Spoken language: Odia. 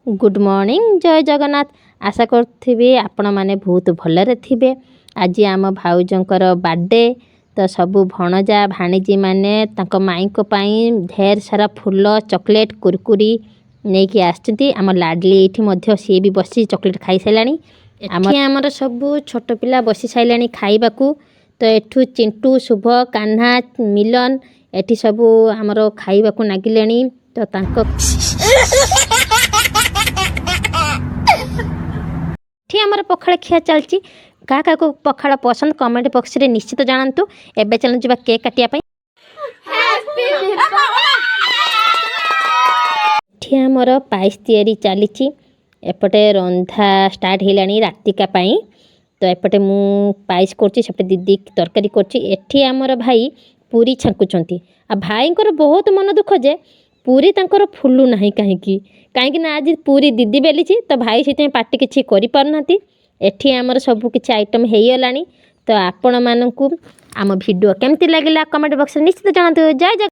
ଗୁଡ଼୍ ମର୍ଣ୍ଣିଂ, ଜୟ ଜଗନ୍ନାଥ। ଆଶା କରୁଥିବି ଆପଣମାନେ ବହୁତ ଭଲରେ ଥିବେ। ଆଜି ଆମ ଭାଉଜଙ୍କର ବାର୍ଥଡେ। ତ ସବୁ ଭଣଜା ଭାଣିଜୀମାନେ ତାଙ୍କ ମାଇଁଙ୍କ ପାଇଁ ଢେର ସାରା ଫୁଲ, ଚକୋଲେଟ୍, କୁରକୁରି ନେଇକି ଆସିଛନ୍ତି। ଆମ ଲାଡ଼ଲି ଏଇଠି ମଧ୍ୟ ସିଏ ବି ବସି ଚକୋଲେଟ୍ ଖାଇସାରିଲାଣି। ଏଠି ଆମର ସବୁ ଛୋଟ ପିଲା ବସି ସାରିଲାଣି ଖାଇବାକୁ। ତ ଏଠୁ ଚିଣ୍ଟୁ, ଶୁଭ, କାହ୍ନା, ମିଲନ ଏଠି ସବୁ ଆମର ଖାଇବାକୁ ନାଗିଲେଣି। ତ ତାଙ୍କ ଏଠି ଆମର ପଖାଳ ଖିଆ ଚାଲିଛି। କାହା କାହାକୁ ପଖାଳ ପସନ୍ଦ, କମେଣ୍ଟ ବକ୍ସରେ ନିଶ୍ଚିତ ଜଣାନ୍ତୁ। ଏବେ ଚାଲନ୍ତୁ ଯିବା କେକ୍ କାଟିବା ପାଇଁ। ଏଠି ଆମର ପାଇସ୍ ତିଆରି ଚାଲିଛି। ଏପଟେ ରନ୍ଧା ଷ୍ଟାର୍ଟ ହେଇଲାଣି ରାତିକା ପାଇଁ। ତ ଏପଟେ ମୁଁ ପାଇସ୍ କରୁଛି, ସେପଟେ ଦିଦି ତରକାରୀ କରୁଛି। ଏଠି ଆମର ଭାଇ ପୁରୀ ଛାଙ୍କୁଛନ୍ତି। ଆଉ ଭାଇଙ୍କର ବହୁତ ମନ ଦୁଃଖ ଯେ ପୁରୀ ତାଙ୍କର ଫୁଲୁ ନାହିଁ। କାହିଁକି? କାହିଁକି ନା ଆଜି ପୁରୀ ଦିଦି ବେଲିଛି, ତ ଭାଇ ସେଥିପାଇଁ ପାଟି କିଛି କରିପାରୁନାହାନ୍ତି। ଏଠି ଆମର ସବୁ କିଛି ଆଇଟମ୍ ହେଇଗଲାଣି। ତ ଆପଣମାନଙ୍କୁ ଆମ ଭିଡ଼ିଓ କେମିତି ଲାଗିଲା, କମେଣ୍ଟ ବକ୍ସରେ ନିଶ୍ଚିତ ଜଣାନ୍ତୁ। ଜୟ ଜଗନ୍ନାଥ।